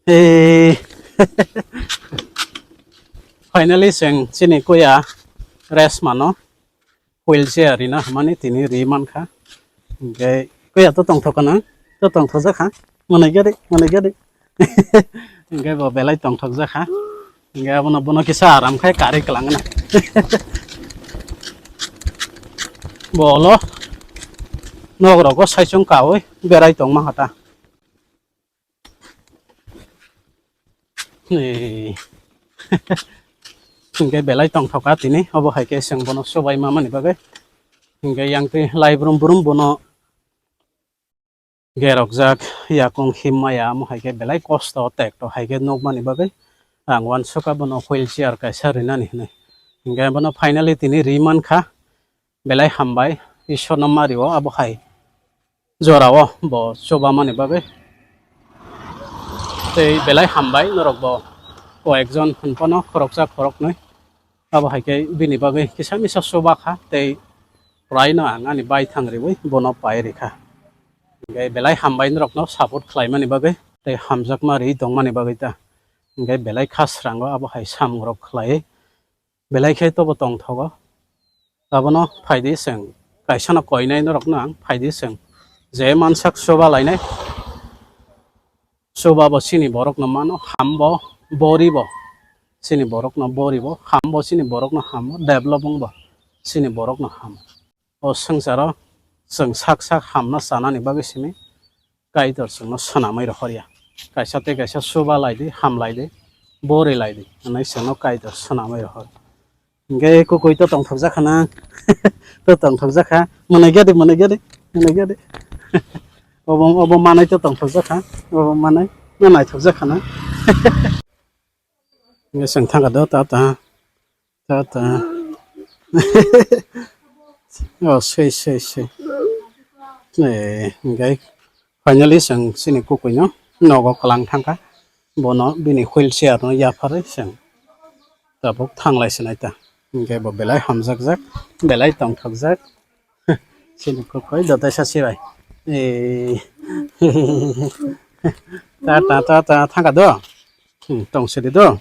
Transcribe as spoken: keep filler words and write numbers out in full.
Hey. Finally, chwng chini kuya rest mano. Wheelchair rina hwnmani tini ri mankha. Hinkhe kuya to tongthok kana, to tongthok jakha. Mwnai gari, mwnai gari. Hinkhe bo belai tongthok jakha. Hinkhe abono bono kisa aram khai kari kwlangna. Bolo nok rogo saichung kawi berai tongma hata. Ni. Hinkhe belai tongthoka tini, obo hai khe chwng bono chubai mamani bagwi. Hinkhe yang twi lai brum brum bono gerokjak, yakung him maya, omo hai khe belai kosto tekto hai khe nukmani bagwi. Ang uansukha bono wheelchair kaisa rinani hwnwi. Hinkhe bono finally tini ri mankha. Belai hambai, Ishwarno mario abo hai jorao bo chubamani bagwi. Tei belai hambai norok bo koyekjon hwnphano khoroksa khoroknwi abo hai khe bini bagwi kisa misa chubakha tei puraino ang ani baithang riwi bono pai rikha. Hinkhe belai hambai norokno support khlaimani bagwi tei hamjakma riwi tongmani bagwi ta. Hinkhe belai kha srango abo hai samungrok khlaiwi. Belai khe tobo tongthogo. Abono phaidi chwng, kaisano koinai norokno ang phaidi chwng. Je mansak chuba lainai. Chuba bo chini borokno mano, ham bo, bori bo. Chini borokno bori bo, ham bo chini borokno ham bo, develop wng bo chini borokno ham. O swngcharo chwng sak sak hamna chanani bagwi simi Kaitor chwngno swnamwi rohorya. Kaisa tei kaisa chuba lai di, ham lai di, bori lai di hwnwi chwngno Kaitor swnamwi rohor. Hinkhe kukui to tongthokjakha na, to tongthokjakha, mwnai gadi, mwnai gadi, mwnai gadi. Obo, obo manai to tongthokjakha, obo manai, no naithokjakha na. Hinkhe chwng thangkha do ta ta. Ta ta. Oh, sei, sei, sei. Eh, hinkhe finally chwng chini kukuino nogo kwlang thangkha. Bono bini wheelchair no yapharwi chwng tabuk thanglai sinai ta. Hinkhe bo belai hamjakjak, belai tongthokjak. Chini kukui dotaisa sibai. Eh. Ta ta ta ta thangkha do. Hmm, tong sidi do.